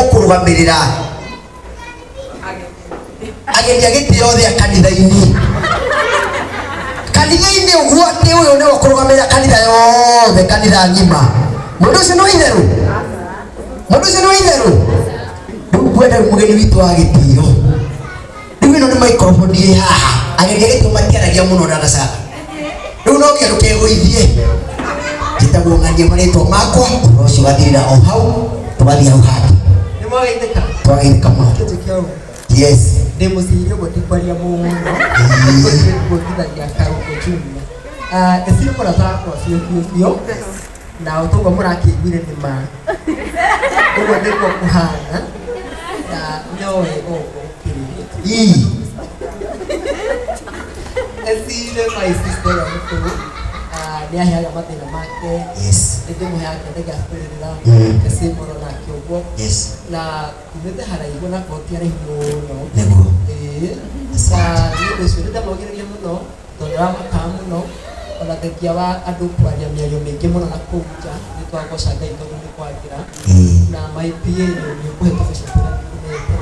Ũkũrũgamĩrĩra ageni a gĩtĩo othe a kanitha-inĩ, kanitha-inĩ ũguo, atĩ ũyũ nĩwe ũkũrũgamĩrĩra kanitha yothe, kanitha ng'ima. Mũndũ ũcio nĩ wa itherũ, mũndũ ũcio nĩ wa itherũ. Rĩu ngwenda rĩu mũgeni witũ wa gĩtĩo, rĩu ĩno nĩ microphone ĩ haha. Ageni a gĩtĩo matiaragia mũno na Sara. Rĩu no nginya ndũkegũithie. Njĩtagwo ng'ania marĩtwa makwa. Ũhoro ũcio ũgathirĩra o hau, tũgathiĩ hau hangĩ. Nĩ mwageithĩka? Twageithĩka mũno. Kĩnjĩke ũũ. Yes. Ndĩ mũciĩ ũguo, ndikwaria mũno, nguongithagia Karũngũ Junior. Ĩcio mũrata wakwa biũ biũ biũ, na o toguo mũrakĩiguire, nĩ ma ũguo nĩguo kũhana, na no wega ũguo ũkĩrĩrĩtie. Ecire my sister ũrĩa mũkũrũ. Nĩ aheaga mathĩna make. Nĩ ndĩmũheaga kĩndũ gĩa kũrĩrĩra. Eci mũno nake ũguo. Na tumĩte haraihu na korwo ti haraihu mũno. Ĩĩ. Na nĩ ũndũ ũcio nĩ ndamwagĩrĩria mũno, tondũ nĩramakaga mũno, ona thengia wa andũ kwaria mĩario mĩingĩ mũno na kũu nja. Nĩ twagoca Ngai tondũ nĩ kwagĩra. Na my PA nĩ ũkũhe tũbeca tũrĩa tũkũnete.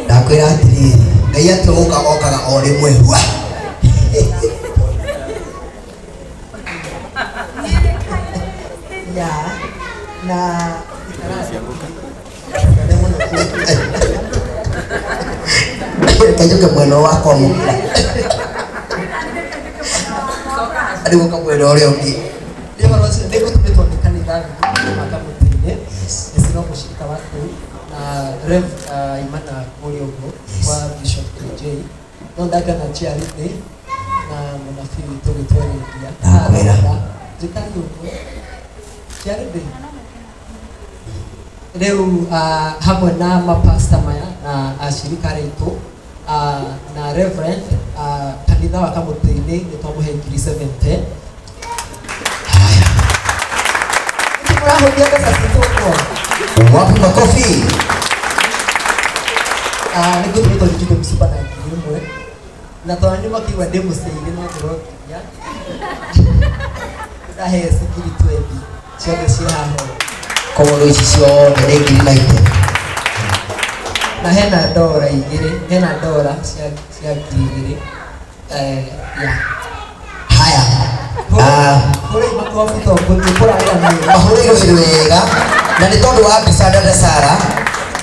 Ndakwĩra atĩrĩrĩ, Ngai atĩ gũka okaga o rĩmwe hua. Ya na ikara mũno. Kajuke mwena wakwa mũkĩra arĩ gũka mwena ũrĩa ũngĩ. Nĩ ũhoro ũcio nĩ ngũtũmĩtwo nĩ kanitha wa Kamũtĩ-inĩ. Eci no mũcirika wa kũu na Rev imana kũrĩa ũguo kwa Bishop KJ, no ndangana chiarity na mũnabii witũ gĩtwarĩria. Ndakwĩra. Njĩkari ũguo chiarity rĩu, hamwe na mapasta maya na acirika arĩa aitũ, na Reverend, kanitha wa Kamũtĩ-inĩ nĩ twamũhe ngiri 70. Haya. Mũrahũthia mbeca citũ ũguo? Wapi makofi? Nĩ ngũtũmĩtwo nĩ Njuge Msupa na 1000, na tondũ nĩ makĩigua ndĩ mũcĩire no ndĩrokinya ndahe ci ngiri 20 ciothe ciĩ haha ũũ. Koguo rĩu ici ciothe nĩ ngiri 90. Na hena ndora igĩrĩ, hena ndora cia 2000, ya. Haya. Hũrei makobi tondũ tũkũrarĩra mĩega. Mahũrĩirwo wega, na nĩ tondũ wa mbica dada Sara,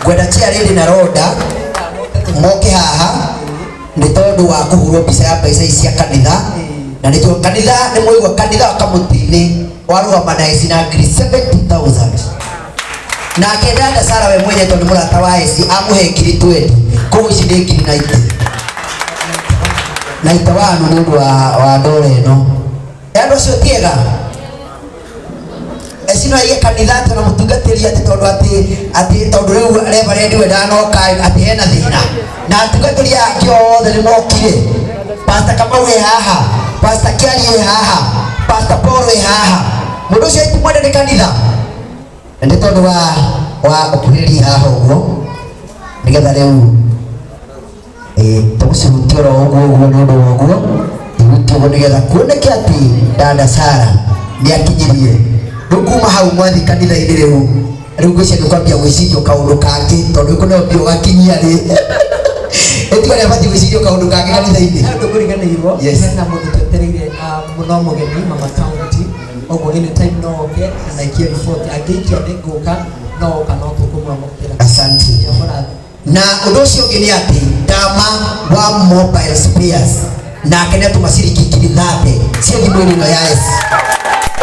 ngwenda chairlady na Roda moke haha nĩ tondũ wa kũhũrwo mbica ya mbeca ici cia kanitha. Na nĩtwo kanitha, nĩ mwaigua, kanitha wa Kamũtĩ-inĩ warũgama na eci na ngiri 70,000, nake dada Sara we mwenye, tondũ nĩ mũrata wa eci, amũhe ngiri 20. Koguo ici nĩ ngiri 90, 91 nĩ ũndũ wa ndora ĩno. Andũ acio tiega eci no aige kanitha atĩ ona mũtungatĩri atĩ tondũ atĩ tondũ rĩu reverend we ndanoka, atĩ hena thĩna, na atungatĩri ake othe nĩ mokire. Pastor Kamau ĩ haha, Pastor Kiari ĩ haha, Pastor Paul ĩ haha. Mũndũ ũcio ti mwende nĩ kanitha, na nĩ tondũ wa ũkuhĩrĩria haha ũguo, nĩgetha rĩu tũgũcihutia oro ũguo ũguo, nĩ ũndũ wa ũguo ihutie ũguo, nĩgetha kuoneke atĩ dada Sara nĩ akinyirie. Rĩu kuma hau mwathi kanitha-inĩ, rĩu ngwĩciria nĩ kwambia gwĩcirio kaũndũ kangĩ, tondũ kũneo mbia ũgakinyia rĩ, ĩtiga nĩ abatiĩ gwĩcirio kaũndũ kangĩ kanitha-inĩ. He ũndũ ngũriganĩirwo. Yes. Hena mũndũ twetereire, mũno mũgeni, mama county ũguo, anytime no oke kana aikie riboti. Angĩikia nĩ ngũka, no oka no tũkũmwamũkĩra. Asante. Ya mũrathi. Na ũndũ ũcio ũngĩ nĩ atĩ Dama wa Mobile Spares nake nĩ atũma ciringi 30,000 cia thimũ-inĩ ĩno ya S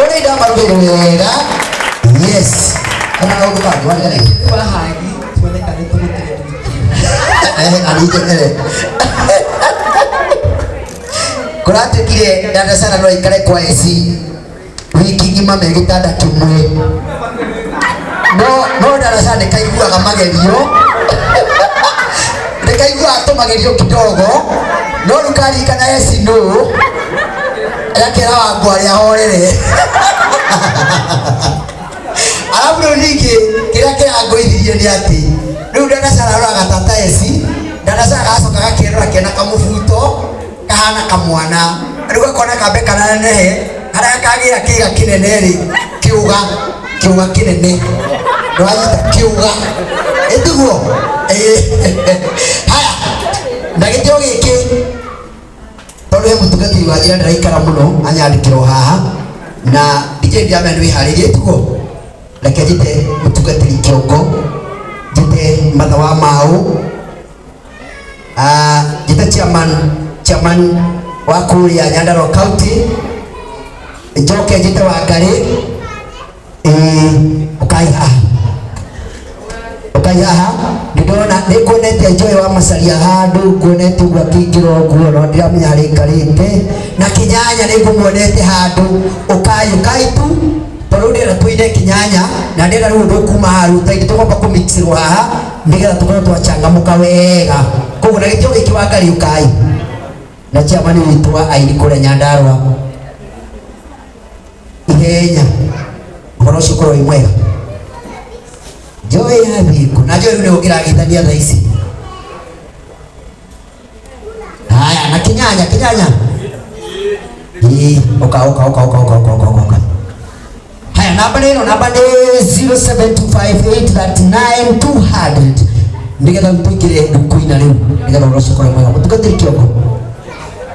ũrĩa ndamarugĩire wega. Yes, kana kaũndũ kangĩ wariganĩirwo? Rĩu ahagi tuone kana nĩ tũgũtire wiki. Anijekere kũratuĩkire dada Sara no aikare kwa eci wiki ng'ima me gĩtanda kĩmwe, no dada Sara nĩ kaiguaga magerio, nĩ kaiguaga tũmagerio kidogo, no rĩu karirikana eci nũ gakera wangu arĩa horere. Arabu rĩu ningĩ kĩrĩa kĩrangũithirie nĩ atĩ rĩu dada Sara aroraga tata eci, dada Sara gacoka gakerora kena kamũbuto kahana kamwana, rĩu gakona kambe kananenehe harĩa kagĩra kĩga kĩnene rĩ. Kiuga kiuga kinene ndwanyita kiuga ĩtiguo. Haya, na gĩtĩo gĩkĩ tondũ he mũtungatĩri wa njĩra ndĩraikara mũno anyandĩkĩrwo haha na DJ ndiramenya nĩ wĩharĩirie tiguo. Reke njĩte mũtungatĩri kĩongo, njĩte matha wa maũ, njĩte chairman wa kũrĩa Nyandarua County, njoke njĩte Wangarĩ. Ũkai haha, ũkai haha. Nĩndona nĩnguonete Joy wa Macaria handũ, nguonete ũguo akĩingĩra ũguo, no ndiramenya harĩa aikarĩte. Na Kĩnyanya nĩngũmuonete handũ. Ũkai, ũkai tu tondũ ndĩrenda tũine Kĩnyanya na ndĩrenda rĩu ũndũ kuma haha rĩu taingĩ tũkwamba kũmixĩrwo haha nĩgetha tũkorwo twachangamũka wega. Koguo na gĩtĩo gĩkĩ Wangarĩ ũkai na chairman witũ wa aini kũrĩa Nyandarua ihenya, ũhoro ũcio ũkorwo wĩ mwega. Joy athiĩ kũ? Na Joy rĩu nĩwe ũngĩragithania thaa ici. Haya, na Kĩnyanya, Kĩnyanya. Ĩĩ, ũka, ũka, ũka, ũka, ũka, ũka, ũka, ũka. Haya, namba nĩ ĩno, namba nĩ 0725839200 nĩgetha tũingĩre kũina rĩu nĩgetha ũhoro ũcio ũkorwo mwega. Mũtungatĩri kĩongo,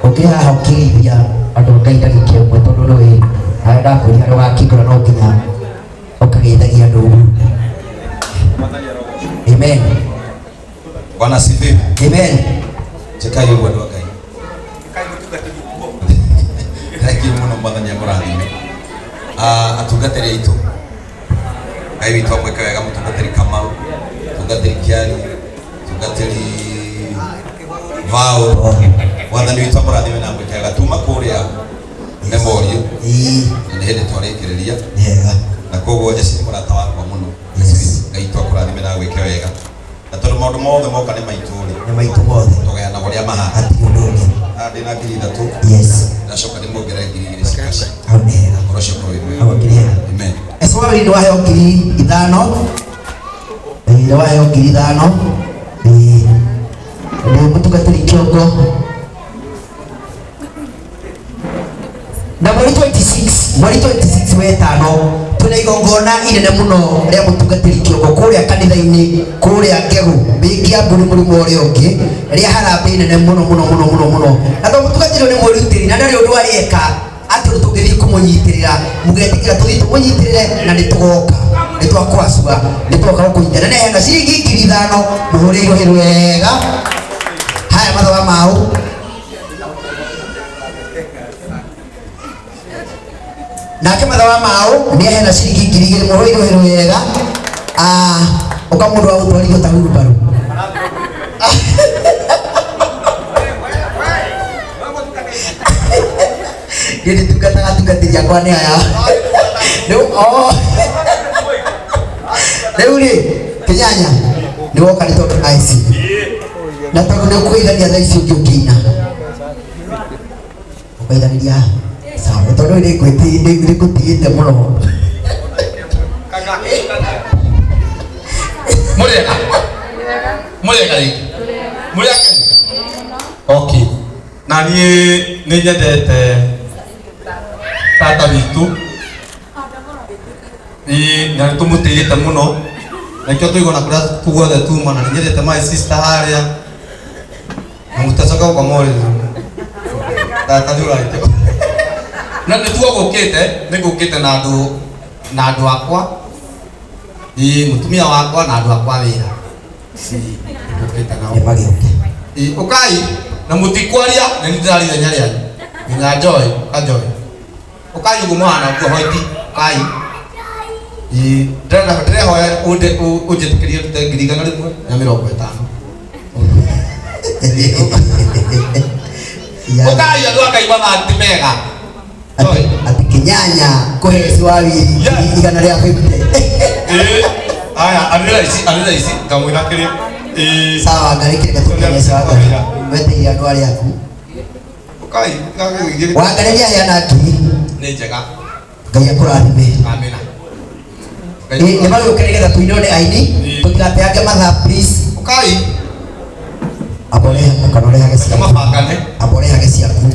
ũkĩrĩ haha ũkĩgeithia andũ a Ngai ndagĩka ĩmwe tondũ nĩũĩ harĩa ndakwĩria harĩa ũgakĩingĩra no nginya ũkageithagia andũ ũguo. Amen. Bwana asifiwe. Amen. Njĩkai ũguo andũ a Ngai. Thank you mũno, Mwathani akũrathime. Atungatĩri aitũ, Ngai witũ amwĩke wega. Mũtungatĩri Kamau, mũtungatĩri Kĩari, mũtungatĩri Vao, Mwathani witũ amũrathime na amwĩke wega. Tuma kũrĩa Memorial na nĩ hĩndĩ twarĩkĩrĩria. Nĩ hega. Na koguo Jesse nĩ mũrata wakwa mũno. Yes. Ngai witũ akũrathime na agwĩke wega, na tondũ maũndũ mothe moka nĩ maitũ rĩ, Nĩ maitũ mothe. Tũgayanaga ũrĩa mahana. Hatirĩ ũndũ ũngĩ. Ndĩna 3000. Yes. Ndacoka ndĩmuongerere 2000 cia cash. Hau nĩ hega. Ũhoro ũcio ũkorwo wĩ mwega. Hau akĩrĩ hega. Amen. Eswari nĩ waheo 5000. Nĩ waheo 5000. Nĩ mũtungatĩri kĩongo. Na mweri 26, mweri 26 wetano twĩna igongona inene mũno rĩa mũtungatĩri kĩongo kũrĩa kanitha-inĩ kũrĩa Ngegũ Mĩkĩambu nĩ mũrĩmo ũrĩa ũngĩ rĩa harambĩ nene mũno mũno mũno mũno mũno. Na tondũ mũtungatĩri ũyũ nĩ mwĩrutĩri na ndarĩ ũndũ areka atĩ ũndũ tũngĩthiĩ kũmũnyitĩrĩra, mũgetĩkĩra tũthiĩ tũmũnyitĩrĩre na nĩ tũgoka, nĩ twakwacua, nĩ twoka gũkũnyita na neheana ciringi 5000. Mũhũre irũhĩ wega. Haya, matha wa maũ nake matha wa maũ nĩ aheana ciringi 2000. Mũhũre irũhĩ wega. Ũka mũndũ wa gũtwarithio ta hurumbarũ. Niĩ nditungataga, atungatĩri akwa nĩ aya rĩu. Oh. Rĩu rĩ, Kĩnyanya nĩ woka nĩ tondũ IC na tondũ nĩ ũkũgeithania thaa ici ũngĩ ũkĩina ũkaithanĩria haha sawa, tondũ nĩ ngũtigĩte mũno. Mũrĩega, mũrĩega rĩngĩ, mũrĩ akenu? Okay, na niĩ nĩ nyendete tata witũ. Ĩĩ, na nĩ tũmũtĩĩte mũno na nĩkĩo tũigona kũrĩa guothe tuma. Na nĩ nyendete my sister harĩa na mũtacoka gũkoma ũrĩrĩ. Tata nĩ ũrarĩte na nĩ tuo gũkĩte, nĩ ngũkĩte na andũ akwa. Ĩĩ, mũtumia wakwa na andũ akwa a wĩra. Ĩĩ, nĩ ngũkĩte nao. Nĩ magĩũke. Ĩĩ, ũkai na mũtikwaria na nĩ ndĩraria ithenya rĩanyu nginya Joy ka Joy. Ũkai ũguo mũhana ũguo hoiti, ũkai. Ĩĩ, ndĩrenda ndĩrehoya ũnjĩtĩkĩrie ndute 150,000. Ũkai andũ a Ngai, mathaa ti mega. Atĩ atĩ Kĩnyanya kũhe ciwawiri 150. Ĩĩ, aya arĩ raici, arĩ raici ngamwĩra kĩrĩa. Ĩĩ. Sawa, Ngarĩ kĩreke tũkene. Sawa, Ngarĩ weteire andũ arĩa aku. Ũkai. Wangarĩ nĩ aheana ngiri. Nĩ njega. Ngai akũrathime. Amina. Ĩ, nĩ magĩũke nĩgetha tũinwo nĩ aini, tũtigateange mathaa, please. Ũkai. Amba ũrehe kana ũrehage ciaku. Mabangane. Amba ũrehage ciaku.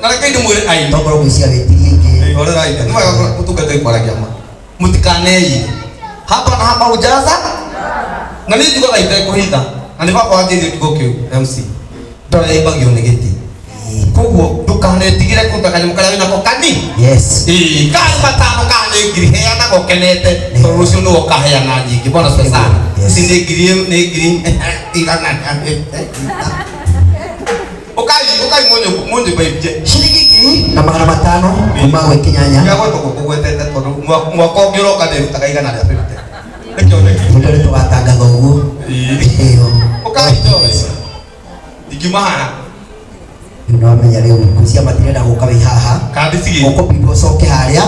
Na reke ndĩmwĩre aini. Tokorwo gwĩcia wĩtirie ingĩ. Horerai, nĩ wega mũtungatĩri kwaragia ma. Mũtikaneire hapa na hapa hujaza na niĩ njugaga itekũhitha na nĩ baba wanjĩrire kiugo kĩu MC ndoreimbagio nĩ gĩtĩ koguo ndũkanetigĩre kũruta kanyamũ karĩa wĩnako kani. Yes. Ĩĩ, karĩ matano kana nĩ ngiri heanaga ũkenete tondũ rũciũ nĩwe ũkaheana nyingĩ. Bwana asifiwe sana. Yes. Ici nĩ ngiri nĩ ngiri igana. Ũkai ũkai mũnyũmba ibje. Ciringi 1500 kuma gwĩ Kinyanya. Ngagwetwo gũkũgwetete tondũ mwaka ũngĩ ũroka ndĩrutaga 150. Nĩkĩo nĩkĩ. Nĩkĩo nĩ tũgatangatha ũguo. Ĩyo. Ũkai njore. Ingiuma haha. Rĩu nĩwamenya rĩu ngũcia matirenda gũka wĩ haha. Kandi cigĩ. Ũkũbindwo ũcoke harĩa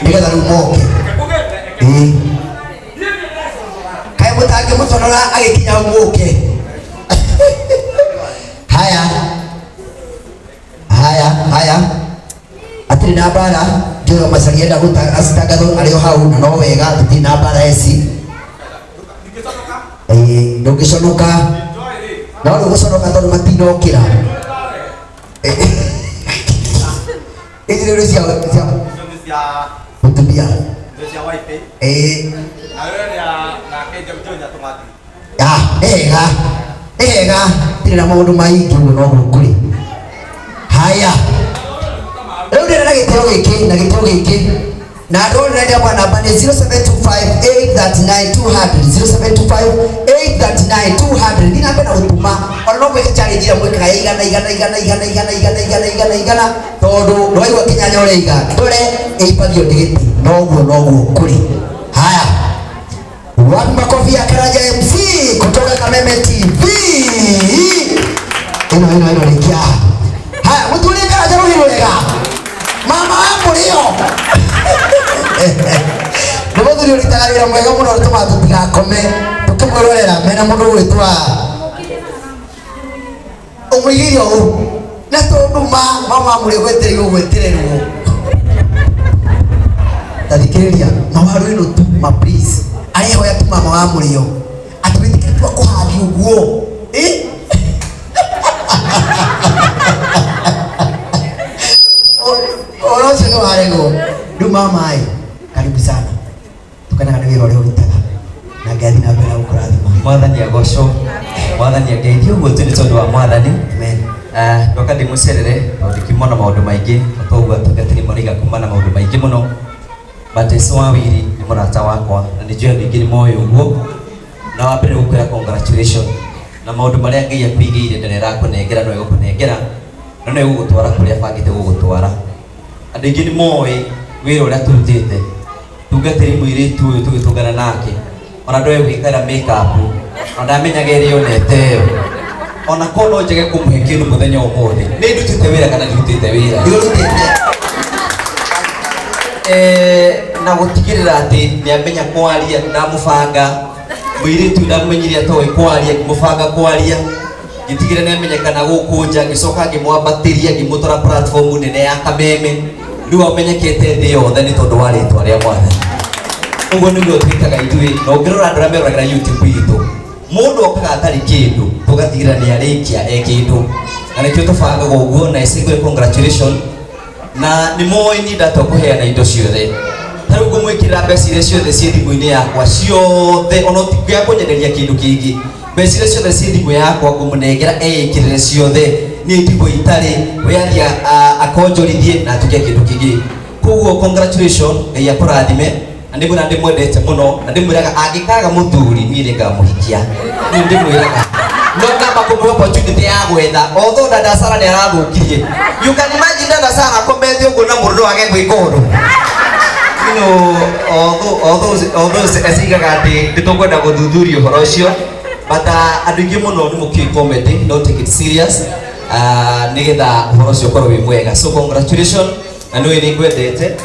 nĩgetha rĩu moke. Ĩĩ. Kaĩ mũtangĩmũtonora agĩkinya hau mũke. Haya. Haya, haya. Atirĩ na mbara, njũĩ Macharia enda acitangathwo arĩ o hau na no wega, tũtirĩ na mbara eci. Ĩĩ, ndũngĩconoka. No ndũgũconoka tondũ matinokĩra. Ici rĩu nĩ cia mũtumia. Ĩĩ. Ah, nĩ hega. Nĩ hega. Tirĩ na maũndũ maingĩ ũguo no gũkũ rĩ. Haya. Rĩu ndĩrĩ na gĩtĩo gĩkĩ na gĩtĩo gĩkĩ. Na andũ othe ndĩrenda namba nĩ 0725 839 200, 0725 839 200. Thiĩ na mbere na gũtũma ona no mwĩke challenge ĩrĩa mwĩkaga ya igana igana igana igana igana igana igana igana igana tondũ nĩwaigua Kinyanya ũrĩa iga ndore ĩimbagio nĩ gĩtĩ noguo noguo kũrĩ. Haya, wapi makofi ya Karanja MC kutoka Kameme TV? Ĩno ĩno ĩno rĩkia. Haya, mũthurie Karanja rũhĩ rwega mama wa mũrĩo nĩ mũthuri ũrutaga wĩra mwega mũno ũtũmaga tũtigakome tũkĩmwĩrorera mena mũndũ ũgwĩtwa ũmũigĩire ũũ na tondũ ma mama wa mũrĩo gwetereirwo gwetererwo tathikĩrĩria mawaru ĩno tu ma please arehoya tu mama wa mũrĩo atwĩtĩkĩre tu akũhagi ũguo. Ĩ ũhoro ũcio nĩ waregwo rĩu mama ĩ karibu sana tukenaga nĩ wĩra ũrĩa ũrutaga na Ngai athiĩ na mbere na gũkũrathima. Mwathani agocwo, mwathani angeithie ũguo tu nĩ tondũ wa mwathani. Amen. Ndoka ndĩmũcerere tondũ ndĩkiuma na maũndũ maingĩ toguo atungatĩri maraiga kuma na maũndũ maingĩ mũno, but Eci wa Wiri nĩ mũrata wakwa na nĩ njũĩ andũ aingĩ nĩ moĩ ũguo na wa mbere gũkwĩra congratulation na maũndũ marĩa Ngai akũigĩire ndarĩ arakũnengera no egũkũnengera na no egũgũtwara kũrĩa abangĩte gũgũtwara. Andũ aingĩ nĩ moĩ wĩra ũrĩa tũrutĩte tungatĩri mũirĩtu ũyũ tũgĩtũngana nake ona ndoĩ gwĩkĩra make up ona ndamenyaga ĩrĩa yonete ĩyo ona korwo no njage kũmũhe kĩndũ mũthenya ũmũthĩ nĩ ndutĩte wĩra kana ndirutĩte wĩra? Nĩũrutĩte. Na gũtigĩrĩra atĩ nĩamenya kwaria ndamũbanga mũirĩtu ndamũmenyirie atoĩ kwaria ngĩmũbanga kwaria ngĩtigĩrĩra nĩamenyekana gũkũ nja ngĩcoka ngĩmwambatĩria ngĩmũtwara platform nene ya Kameme rĩu amenyekete thĩ yothe nĩ tondũ wa rĩtwa rĩa mwathani. Ũguo nĩguo twĩkaga ithuĩ na ũngĩrora andũ arĩa meroragĩra YouTube itũ mũndũ okaga atarĩ kĩndũ tũgatigĩrĩra nĩ arĩkia e kĩndũ na nĩkĩo tũbangaga ũguo na ĩcingũre congratulation na nĩ moĩ niĩ ndatua kũheana indo ciothe ta rĩu ngũmwĩkĩrĩra mbeca iria ciothe ciĩ thimũ-inĩ yakwa ciothe ona ũtingĩaga kũnyenderia kĩndũ kĩngĩ mbeca iria ciothe ciĩ thimũ yakwa ngũmũnengera eĩkĩrĩre ciothe niĩ ndigwo itarĩ we athiĩ akonjorithie na atuĩke kĩndũ kĩngĩ. Koguo congratulation, Ngai akũrathime na ndĩmwĩra ndĩmwendete mũno na ndĩmwĩraga angĩkaga mũthuri niĩ nĩngamũhikia niĩ ndĩmwĩraga no ngamba kũmũhe opportunity ya gwetha although dada Sara nĩ arathũkirie. You can imagine dada Sara akomete ũguo na mũndũ no age gwĩka ũndũ. Although ecigaga atĩ nĩtũkwenda gũthuthuria ũhoro ũcio but andũ aingĩ mũno nĩ mũkĩũĩ comedy, don't take it serious, nĩgetha ũhoro ũcio ũkorwo wĩ mwega. So congratulations na nĩũĩ nĩ ngwendete.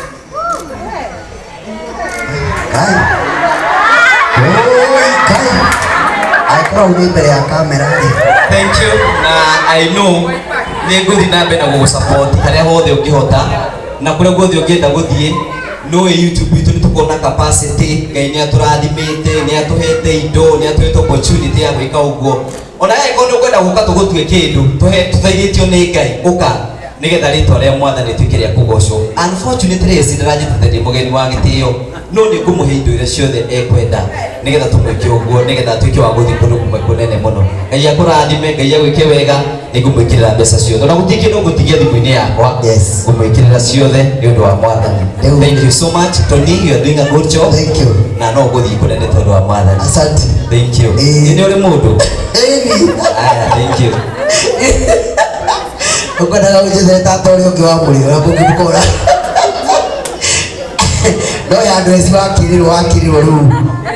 Kai. Oi, kai. Angĩkorwo hau nĩ mbere ya kamera rĩ. Thank you na I know nĩ ngũthiĩ na mbere na gũgũsupport harĩa hothe ũngĩhota na kũrĩa guothe ũngĩenda gũthiĩ. Nĩũĩ YouTube itũ nĩ tũkoragwo na capacity, Ngai nĩ atũrathimĩte, nĩ atũhete indo, nĩ atũhete opportunity ya gwĩka ũguo. Ona angĩkorwo nĩ ũkwenda gũka tũgũtue kĩndũ, tũteithĩtio nĩ Ngai, ũka. Nigetha ritwa ria Mwathani rĩtuĩke rĩa kũgocwo. Unfortunately, eci ndaranyitĩte ndĩ mũgeni wa gĩtĩo, no nĩ ngũmũhe indo iria ciothe ekwenda nigetha tũmwĩke ũguo, nigetha atuĩke wa gũthiĩ kũndũ kũmwe kũnene mũno. Ngai akũrathime, Ngai agwĩke wega. Nĩ ngũmwĩkĩrĩra mbeca ciothe, ona gũtirĩ kĩndũ ngũtigia thimũ-inĩ yakwa. Ngũmwĩkĩrĩra ciothe nĩ ũndũ wa Mwathani. Thank you so much, Tony, you are doing a good job. Thank you. Na no ngũthiĩ kũnene tondũ wa Mwathani. Asante. Thank you. Nĩ ũrĩ mũndũ. Ĩni. Aya, thank you. Ukwendaga ũnjĩthere tata ũrĩa ũngĩ wa mũrĩo na mũngĩmũkora no ya andũ eci wakĩrĩrwo wakĩrĩrwo rĩu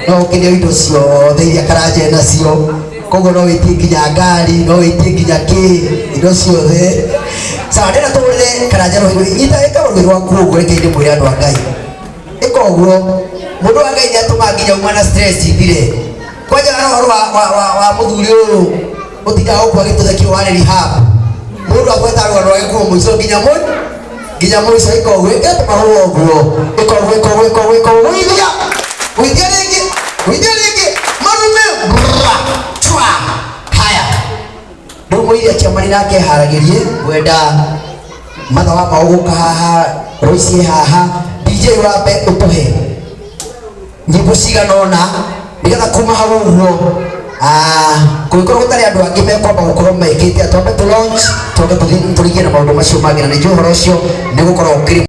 no ũkĩneo indo ciothe iria Karanja nacio, koguo no wĩtie nginya ngari, no wĩtie nginya kĩ, indo ciothe. Sawa, ndĩrenda tũhũrĩre Karanja rũhĩ. Nyita, ĩka rũhĩ rwaku ũguo. Reke ndĩmwĩre, andũ a Ngai, ĩka ũguo. Mũndũ wa Ngai nĩatũmaga nginya uma na stress ithire. Kwanja ũhoro wa mũthuri ũyũ ũtindaga gũkũ agĩtũthekio warĩ rehab, mũndũ akweta rũgano rwake kuma mũico nginya mũico. Ĩka ũguo, ĩka tũmahũa ũguo, ĩka ũguo, ĩka ũguo, ĩka ũguo, ĩka ũguo. Gũithia, gũithia rĩngĩ, gũithia rĩngĩ, marume bra twa. Haya, rĩu mũiri akĩamani nake haragĩrie ngwenda matha wa maũ gũka haha rũciĩ haha. DJ wambe ũtũhe nyĩmbo cigana ũna nĩgetha kuma hau ũguo, kũngĩkorwo gũtarĩ andũ angĩ mekwamba gũkorwo mekĩte, twambe tũ launch, tũke tũthiĩ tũrigie na maũndũ macio mangĩ, na nĩ njũĩ ũhoro ũcio nĩ gũkorwo ũkĩrĩ.